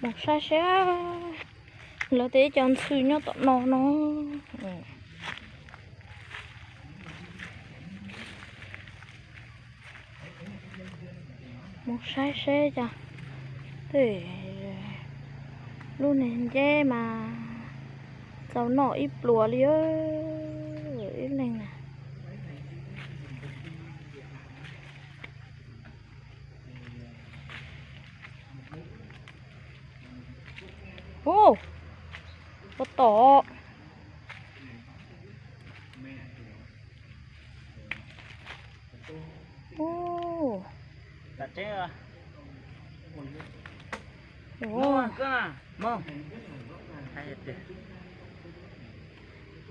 Mus saib seb, lawv tias ib co ntxhw nyob tom no no. Mus saib seb cas. Lub niag nceb mas txaus noj ib pluas li ib leeg na. Ua, ua tom.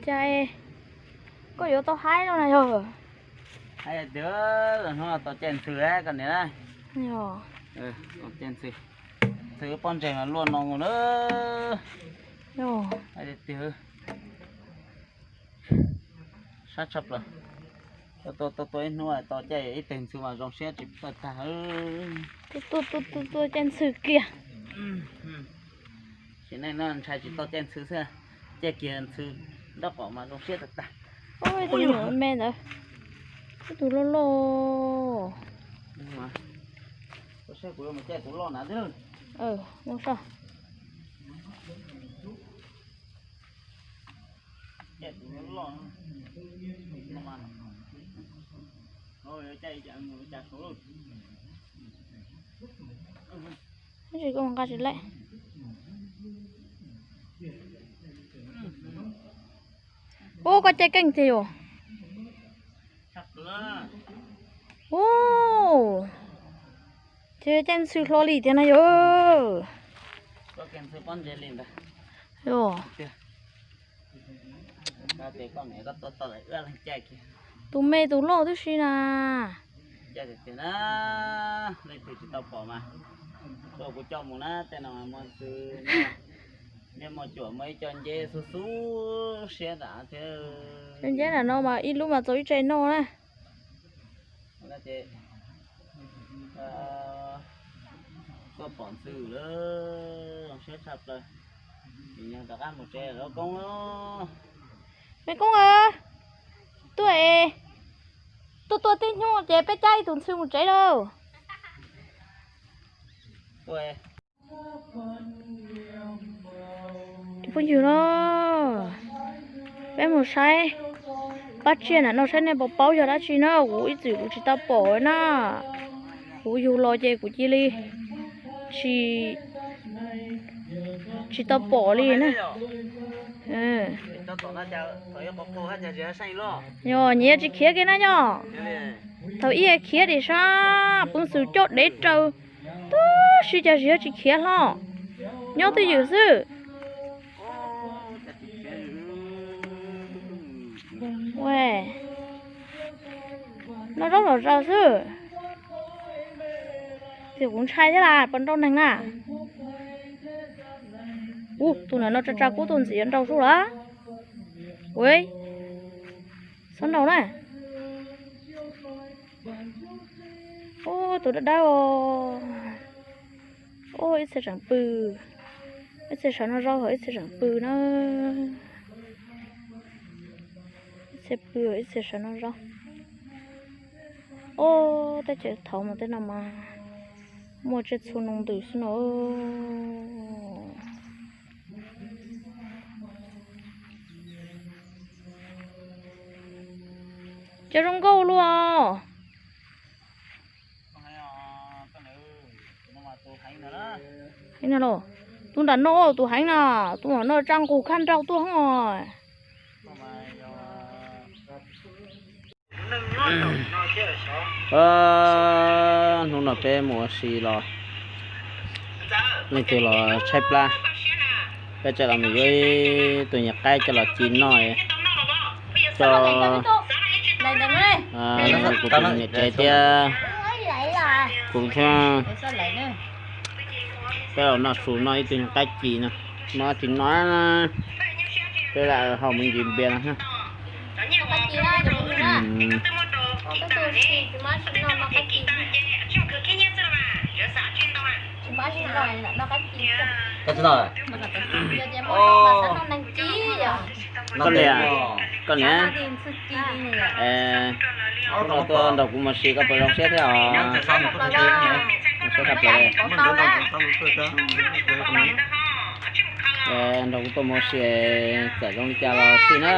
Cas koj yuav tau haib no na yog? Hais tias hnub no tau caij ntxhw koj niam na. Yog. Tau caij ntxhw. Ntxhw pob ntseg mas luaj no mus na. Yog. Hais tias sab tshaj plaws. Tua tua tua ib hnub tau caij ib teg ntxhw mas zoo siab tsis tau tag. Tua tua tua tua caij ntxhw kiag. Sim neej no ntshai tsis tau caij ntxhw xwb, caij kiag ntxhw nraub qaum mas zoo siab tag tag. Tus me ntawd, ib tug loj loj. Kuv saib kuv yuav mus caij tus loj na. Mus so. Caij tus loj loj. Ib ntsis koj mus nqa tsis laib. Ub, koj caij keej tiag yom. Ub, ces caij ntxhw hlo li tiag no yom. Tus me tus loj tib si na. Caij tiag tiag na, leej twg tsis tau pom mas tuaj kuv coj mus na, tej no muaj xwb. Nej muaj cuam muaj ib co nceb xub xub siab ntawd thiab. Cov nceb ntawm no mas ib lub mas txaus ib tse noj na. Tuaj pom ntxhw lawm, zoo siab tshaj plaws. Ces yog rov qab mus tsev lawm koob. Me koob, tuaj, tuaj tuaj tib nyuag ces peb caij tus ntxhw mus tsev lauj. Tus phooj ywg no, peb mus saib pab tsiaj ntawm no saib nej puas paub yog dab tsi na, kuv ib txwm kuv tsis tau pom na. Kuv yug los ces kuv cia li tsis, tsis tau pom li na. Yog nyias tsis khiav kiag na yom. Thaum ib khiav tim sab peev xwm coj dev raws, tab sis cas zig tsis khiav hlo, nyob twj ywm xwb. Noj zaub los zaws xwb. Ces kuv ntshai thiab las, puas nrauj neeg na. Ub, tus ntawm no tsa tsa kub tuaj ntxiv yuav nrauj sub lawm. Ua, txhob nrauj na. Ub, tus dawb dawb os. Ub, ib txhia tseem pw. Ib txhia sawv noj zaub, ib txhia tseem pw na. Ib txhia pw, ib txhia sawv noj zaub. Ub, teb chaws thaud mas tej no mas muaj tsiaj txhu noo ntws xwb no. Cov zoo nkauj luaj. Tus nram no tus heev na, tus nram no tsa nqus khaj nraug tuaj hos. Hnub no peb mus ua si los, leej twg los tshaib plab, peb tseem los mus yuav ib tug nyuag qaib coj los ci noj, coj kuv tus niam tsev thiab kuv thiab. Peb los noj su noj ib tug nyuag qaib ci no, noj tsis noj, peb lam haus me ntsis npias no. Koj niam, koj niam, tuaj nrog kuv mus si koj puas zoo siab thiab os? Zoo siab tshaj plaws. Nrog kuv tuaj mus si, txawm zoo li cas los xij na,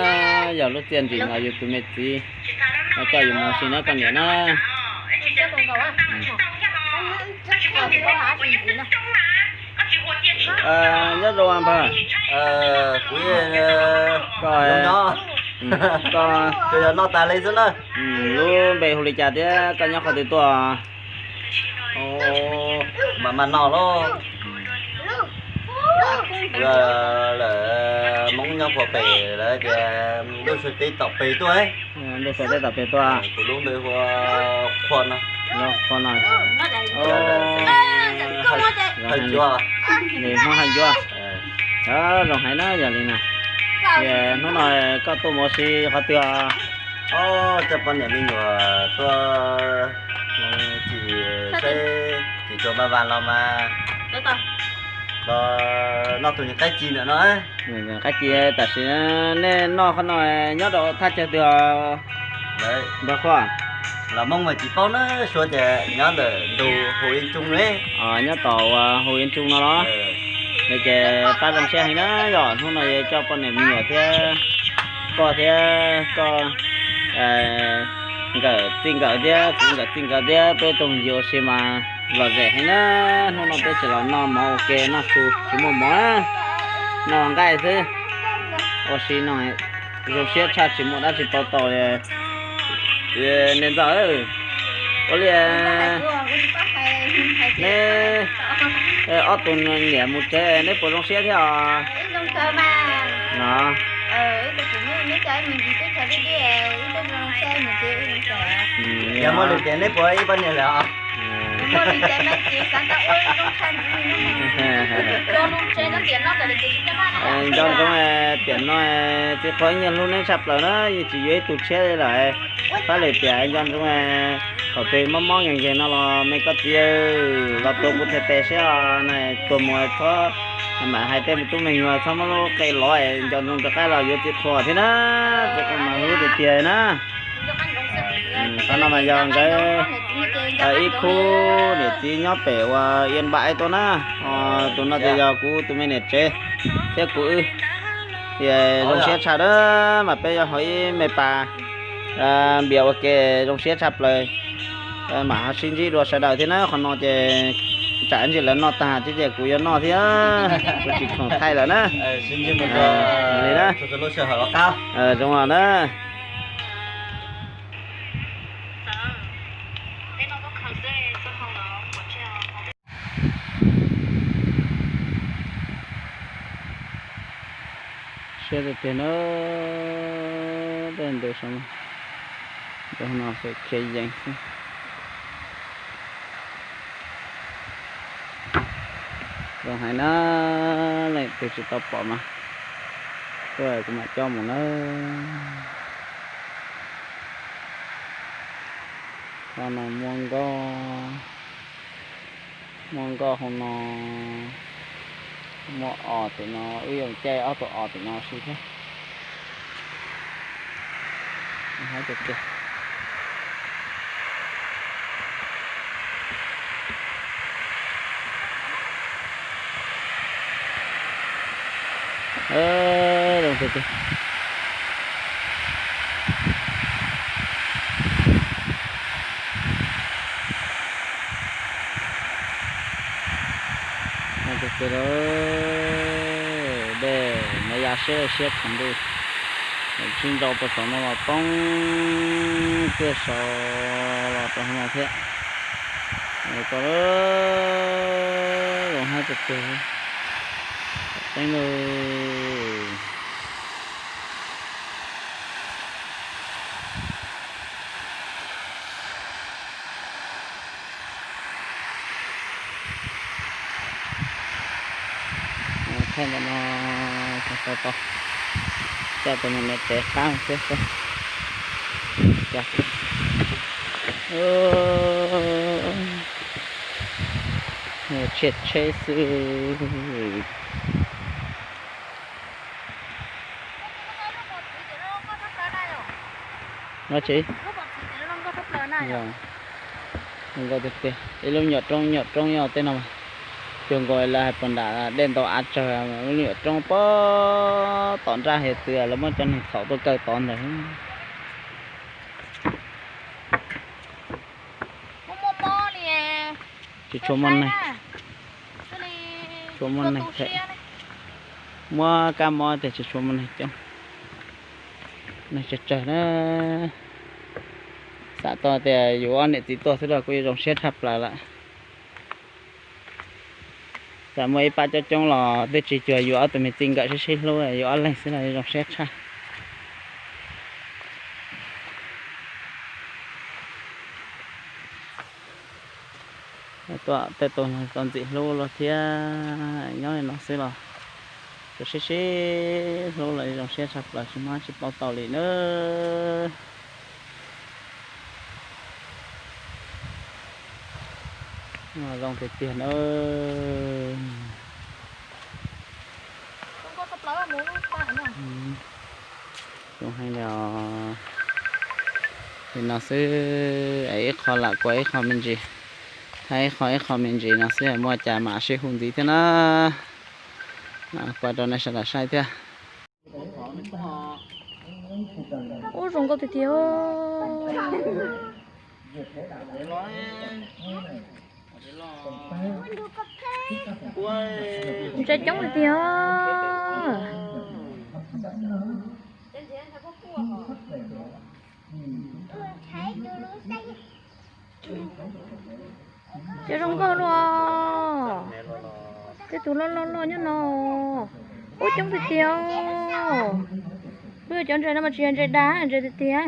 yog lub txiaj ntsig no yus tus me txiv coj yus mus si na koj niam na. Nyob zoo npawg. Kuv, koj, koj, yog noj tas li xwb na. Lub npe hu li cas thiab koj nyob qhov twg tuaj? Mas mas no los, lawm, Hmoob nyob puag pem lawv tias Ntuj Suav teb tom pem tuaj. Ntuj Suav teb tom pem tuaj. Kuv lub npe hu Qhua no. Qhua no. Hmoob Haj Yuav. Zoo heev na yog li na. Hnub no koj tuaj mus si qhov twg os? Coj poj niam me nyuam tuaj tsis saib tsis tsuas npaj vas los mas los noj tus niam qaib ci ntawm no. Qaib ci tam sim nej noj qhov no nyob rau thaj chaw twg os? Npawg Qhua, los Hmoob mas tsis paub na, suav ces nyob ntawm ntug Hu Ib Tsooj ne. Nyob tom uas Hu Ib Tsooj no los? Ces pab zoo siab heev na, yog hnub no yuav coj poj niam me nyuam thiab koj thiab koj nkawm txij nkawm thiab kuv nkawm txij nkawm thiab peb tuaj mus ua si mas lom zem heev na. Hnub no peb tsis los noj mov ua ke noj su tsis muaj mov, noj nqaij xwb. Ua si no zoo siab tshaj tsis muaj dab tsi pauv tau li. Niam ntxawm, ua li neb ob tug niam mus tsev neb puas zoo siab thiab os? No, yog muaj lus tias neb puas ib pab niam lawm os? Nco ntsoov tiam no txiv qhua nyiaj hlub neb tshaj plaws na, yeej tsis yuav ib tug tshiab li lawm. Pab lwm tiam nco ntsoov, thaum twg mob mob nkeeg nkeeg no los me koj txiv los tuav kuv thiab tes siab os, tuag mus txhob mam hais tej me tub me nyuam txhob muab lub qe lov, nco ntsoov rov qab los yuav txiv qhua thiab na, txiv qhua mas hlub tiag tiag na. Qhov no mas yog nkawd ib khub niam txiv nyob pem uas Ian Npam tuaj na, tus no ces yog kuv tus me niam tsev thiab kuv wb. Ces zoo siab tshaj na, mas peb yuav haus ib me pas npias ua ke zoo siab tshaj plaws. Mam ho sib ntsib dua sawv daws thiab na, qhov no ces tsam ntsis lawv noj tag thiab ces kuv yuav noj thiab, kuv tsis khoom thaij lawm na. Li na, zoo os na. Siab tiag tiag na, tej ntug saum no, ntug no xwb khiav yees xwb. Zoo heev na, leej twg tsis tau pom mas tuaj kuv mam coj mus na. Qhov no muaj nkoj, muaj nkoj hauv no, muaj os tim no, wb yuav caij ob tug os tim no si thiab. Zoo tiag tiag. Tiag tiag, dej no ya siab siab thaum ntej, tsis nrau puag saum no los poob tiaj saud los rau hauv no thiab. Zoo heev tiag tiag, teeb lawm. Thaij ntawm no tau tau, coj tus me me tsev qab xwb xwb. Tshiab tsheb xwb. No tsis, zoo nkauj tiag tiag. Ib lub nyuam roob, nyuam roob yog tej no mas cuag nkaus lawv hais puas nram dej ntau av tsawg, lub nyuam roob pob tom nraj hiav txwv lawv muab cov neeg txhom tuaj kaw tod ntawd. Tsis tshua muaj neeg, tshua muaj neeg them. Muab kab mob tiag tsis tshua muaj neeg coob, neeg tsawg tsawg na. Xam tau tias yus ob niam txiv tuaj xwb los kuj zoo siab tshaj plaws lawm. Txawm muaj ib pab coob coob los twb tsis cuag yus ob tug me txij nkawm sib sib hlub, yus ob leeg xwb los zoo siab tshaj. Tuaj tej tus txo ntxim hlub luag thiab, nyob li no xwb los tsuas sib sib hlub los zoo siab tshaj plaws tsis muaj dab tsi pauj tau li na. Zoo tiag tiag na. Zoo heev li os. Li no xwb es ib qho lam kua ib qho me ntsis, thaij ib qho ib qho me ntsis no xwb, muaj cas mam sib hu ntxiv thiab na. Kua rau nej sawv daws saib thiab. Ub, zoo nkauj tiag tiag. Ntsa coob tiag tiag. Cov zoo nkauj luaj. Tej tus loj loj loj nyob no. Ub, coob tiag tiag. Twb yog cov ntses no mas tsis yog ntses dag, ntses tiag tiag.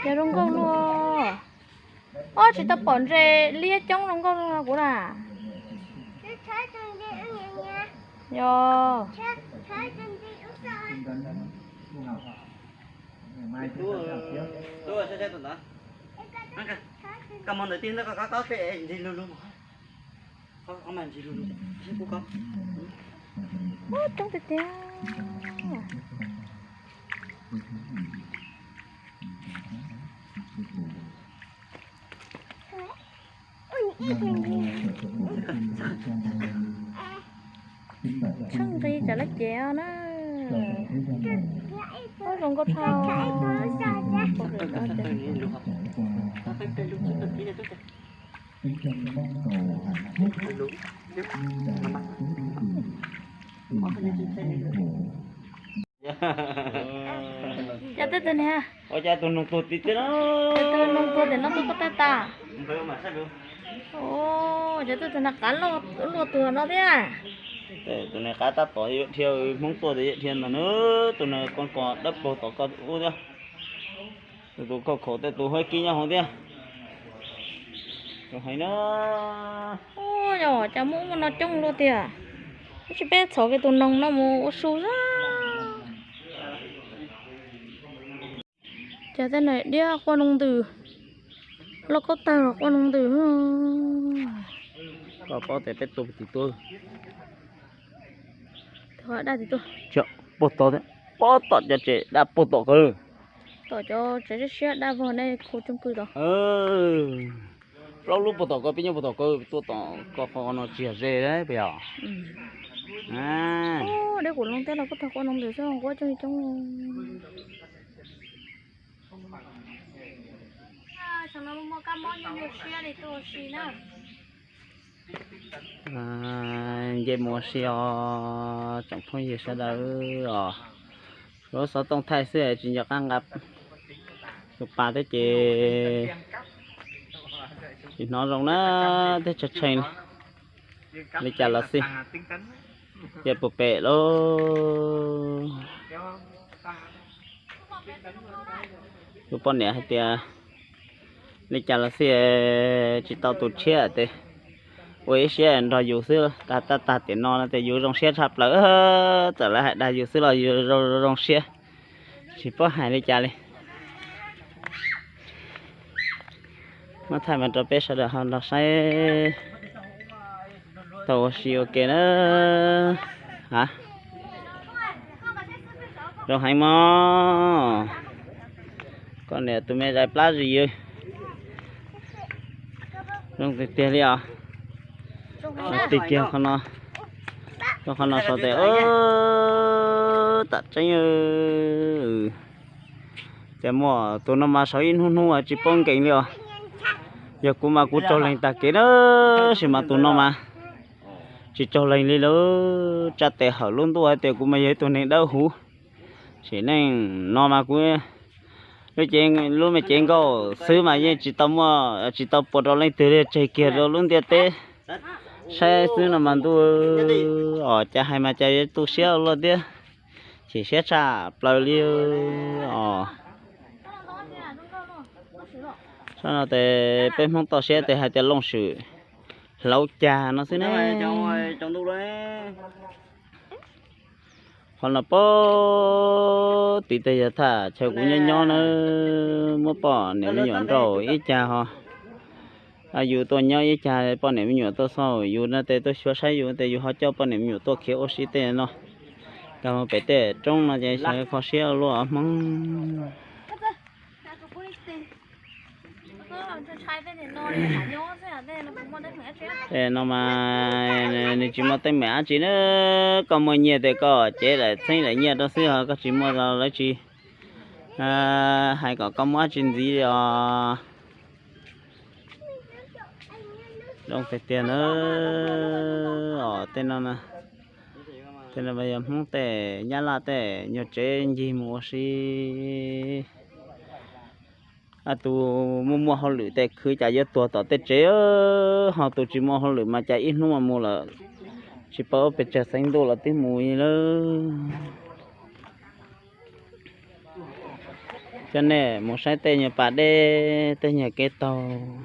Cov zoo nkauj luaj. Ob, tsis tau pom ntses liab coob zoo nkauj li no kuv na. Yog. Ub, coob tiag tiag. Tsheej nqi tsam lawv cev na. Ub, zoo nkauj dhau. Cov twg tus niag, ua cas tus noog tuag tim twg no? Tus noog tuag tim no tuaj koj tag tas. Cov twg tus niag qav luaj tuag no thiab. Tus niag qav tab tom yuav dhia, Hmoob tuaj tias yuav dhia ntag na. Tus niag koj kos dawb paug tom koj ub thiab. Tus tus khaum khaum tej tus huab kib nyob hauv thiab. Heev na. Ub, yog cas muaj muaj no coob luaj tiag. Tab sis peb txhom kiag tus noog no mus ua su xwb. Cas tej no diab quaj noo ntws, loj koj tawg los quaj noo ntws. Koj paub tias peb tua tim tuaj. Daj tim tuaj. Pob tom, pob tom cov tsev daj pob tom kawg. Tom cov tsev siab siab daj vog nej khu rooj kws tod. Plaub lub pob tom kawg, peb nyob pob tom kawg, tua tom koj qhov no tsis yog ze puas yog? Deb kuv loo teb los koj tawg quaj noo ntws xwb, nquab coob coob. Nce mus ua si os tsoom phooj ywg sawv daws os. Lub xov tooj thaij xwb tsis nco qab nqa tus pas thiab ces tsis hnov zoo na, thiab tshee tshee li. Li cas los xij, ces puag pem lauj. Tus poj niam hais tias li cas los xij tsis tau tus tshiab ces ua ib siab nrog yus xwb, tag tag tag tiam no no ces yus zoo siab tshaj plaws, txawm lawv hais dag yus xwb los yus zoo zoo siab, tsis paub hais li cas li. Muab thaij mas rau peb sawv daws ho nrog saib tau ua si ua ke na. Ha, zoo heev mog. Koj niam tus me zais plab zis ywg. Zoo tiag tiag li os. Tig kiag qhov no, rau qhov no saud tes, tam tseeb. Ces muaj tus no mas saud ib hnub hnub tsis paub nkees li os. Yog kuv mas kuv tsaug leeg tag kev na, tab sis mas tus no mas tsis tsaug leeg li lawm. Tsa tes hawm lub ntuj hais tias kuv mas yog ib tug neeg dawb huv, sim neej no mas kuv lub cev, lub me cev nkauj xwb mas yeej tsis tau muaj, tsis tau pua rau leej twg li, tseg kiag rau lub ntiaj teb saib xwb no mas ntuj, os cas hais mas cas yuav tu siab ua luaj thiab, chim siab tshaj plaws li os. Sab no tes peb Hmoob toj siab tes hais tias Looj Swm hlauv cag no xwb ne. Qhov no pab tim tej yog thaj chaw kuv nyob nyob na, muab poj niam me nyuam nrauj ib cag ho, yus tuaj nyob ib cag poj niam me nyuam tuaj xauj yus no tes tuaj xyuas saib yus tes yus ho coj poj niam me nyuam tuaj khiav ua si tej no. Nkag mus pem tej roob no ces xyov kho siab ua luaj Hmoob. Tej no mas nws tsis muaj teeb meem dab tsi na, koj muaj nyiaj tes koj cev daim txheeb daim nyiaj rau xwb ho, koj tsis muaj los lawv tsis hais kom koj muab dab tsi ntxiv li os. Zoo tiag tiag na. Os, tej no, tej no mas yog Hmoob tej Nyab Laj tej nyuag tsev ncig mus ua si. Tus muaj muaj hauj lwm tes khwv cas yuav tuag tom tej tsev, ho tus tsis muaj hauj lwm mas cas ib hnub mas mus lawm, tsis paub pes tsawg xeev ntuj los twb mus li lawm. Coj nej mus saib tej nyuag pas dej, tej nyuag kev taug,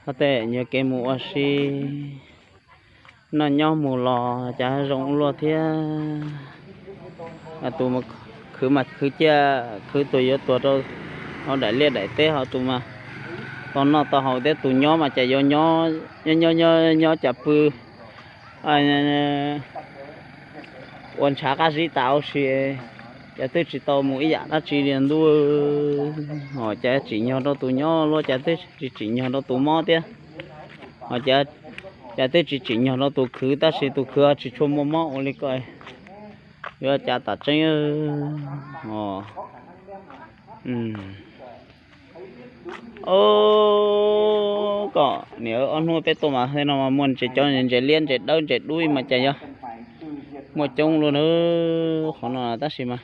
ho tej nyuag kev mus ua si, noj nyob mus los cas zoo ua luaj thiab. Tus khwv mas khwv ciaj, khwv tus yuav tuag rau hauv daim liaj daim teb, ho tus mas tau noj tau haus thiab, tus nyob mas cas yuav nyob nyob nyob cas pw ua ntshav qab zib tas ua si, cas twb tsis tau mus ib yam dab tsi li ntuj. Ho cas tsim nyog rau tus nyob luaj, cas twb tsis tsim nyog rau tus mob thiab, ho cas twb tsis tsim nyog rau tus khwv, tab sis tus khwv ho tsis tshua muaj mob ua li ko. Yuav cas tam tseeb. Os, koj niam, ob hnub peb tuaj mas tej no mas muaj ntses cov ntses liab ntses dawb ntses dub mas cas yog muaj coob luaj na qhov no tab sis mas.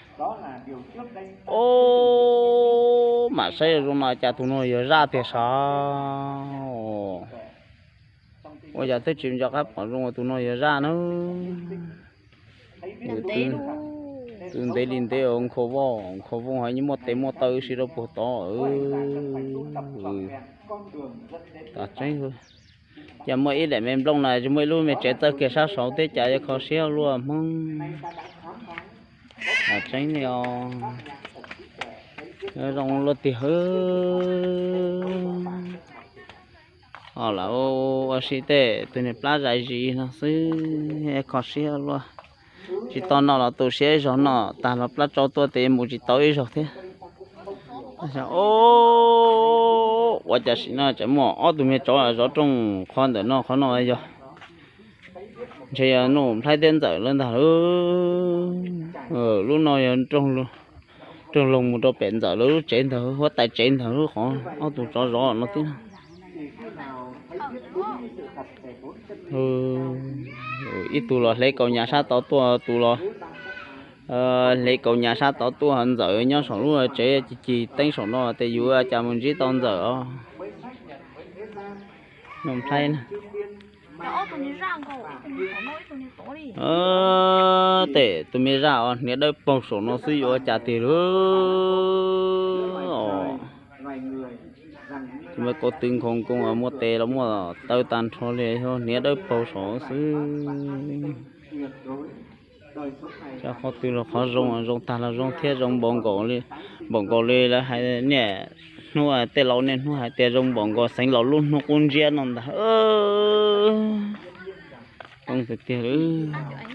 Os, mam saib zoo no cas tus no yog zaj tiag sav. Ua cas twb tsis nco qab pom zoo ua tus no yog zaj na. Tus ntev li ntev, nkhaus voj nkhaus vooj ho yeej muaj tes muaj taw si rau puag tod. Tam tseeb, cas muaj ib daim me nplooj na, muaj ib lub me tsev txawj kiag sab saud thiab, cas yuav kho siab luaj Hmoob. Tam tseeb li os, zoo luaj tiag. Ho lawv ua si tej tus niag plab zais zis no xwb, kho siab luaj. Tsis tau noj los tu siab ib zaug, noj tag los plab tsau tuaj tes mus tsis tau ib zaug thiab. Ua cas sim no tseem muaj ob tug me tsov zov rooj qhov ntawm no, qhov no yog ntshe yog Nuj Nplhaib thiab Ntxawm lawv ntag lauj. Lub no yog rooj loog mus rau pem Ntxawm lawv lub tsev ntag, huab tais tsev ntag, lub qhov ob tug tsov zov no thiab. Ib tug los hle kaus nyas sab tod tuaj, tus los hle kaus nyas sab tod tuaj, Ntxawm nyob saum lub tsev ci ci teeb saum no, tes yus cas mus ntsib tau Ntxawm os. Nuj Nplhaib na. Tej tus me zaj os, hniav dawb paug saum no xwb yuav ua cas tiag lauj. Tus me kaus tw nkhaus nkoos, muaj tes los muaj taw tag nrho li, yog hniav dawb paug saum xwb. Qhov twg los qhov zoo, zoo tag los zoo thiab, zoo npaum nkaus li, npaum nkaus li lawv hais niaj hnub, tej laus niaj hnub hais tias zoo npaum nkaus Xeev Laus lub hnub qub ntsiab no ntag. Poob tiag tiag li.